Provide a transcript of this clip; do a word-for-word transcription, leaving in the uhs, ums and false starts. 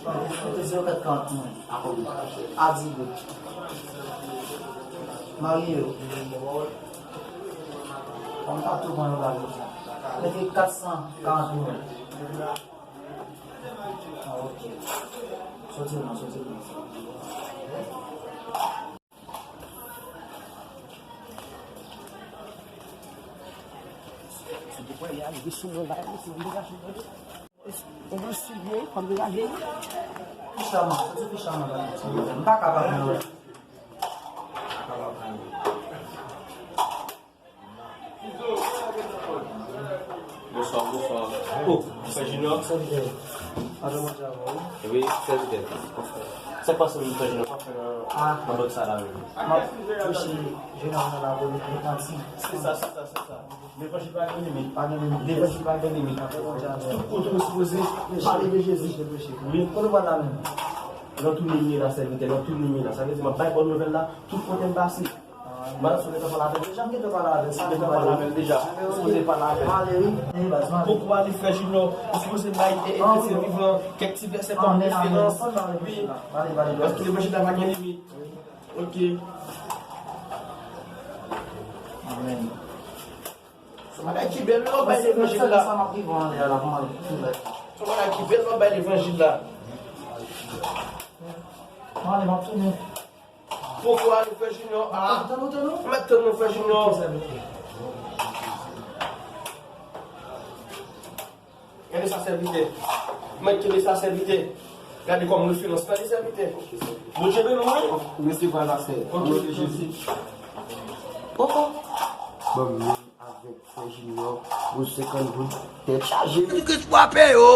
Mete zewo kat karant mil. A di goud. Marye yo. Kòm ta tou pran yon bagay sa. Mete kat san karant mil. Ah, ok. Soti non, soti non. Yon bon silye, fò m degaje. Ficha man, soti ficha man, m pa kapab non. Bonswa, bonswa. Oh, frè Junior. Sèvitè. Patwon manje avè w, wi. Wi, sèvitè. Sa k pase menm, frè Junior? Sa fè nan, ah, nan bank sa la menm. M ap preche, Junior nan lapolis, repanti. Se sa, se sa, se sa. Levanjil pa gen limit. Pa gen limit. Levanjil pa gen limit. Tout kote ou sipoze pale de Jezi. Wi. Kote w pral la menm? Nan tou limyè la, sèvitè, nan tou limyè la. Sa vle di, m ap bay bòn nouvèl la tout kote m pase. Madanm sa w gentan pale avè l deja? M gentan pale avè l. Sa gentan pale avè l deja. Ou sipoze pale avè l. Pale, wi. Poko ale, frè Junior. Ou sipoze bay e, e kretyen vivan kèk ti vèsè kòm referans. Wi. Paske levanjil la pa gen limit. Ok. Amèn. Se yon bagay ki bèl lè w bay levanjil la. Se yon bagay ki bèl lè w bay levanjil la. Mwen ale, m ap tounen. Poko ale, frè Junior. Ah. Tann ou, tann ou. M ap tann ou, frè Junior. Gade sa, sèvitè. Mèt kenbe sa, sèvitè. Gade kòm referans, tande, sèvitè. Bondye beni w, wi. Resevwa l, pastè. Ok. O non de Jezi. Oh, oh. Ban m youn avèk frè Junior pou senkant goud, tèt chaje. Kris frape yo.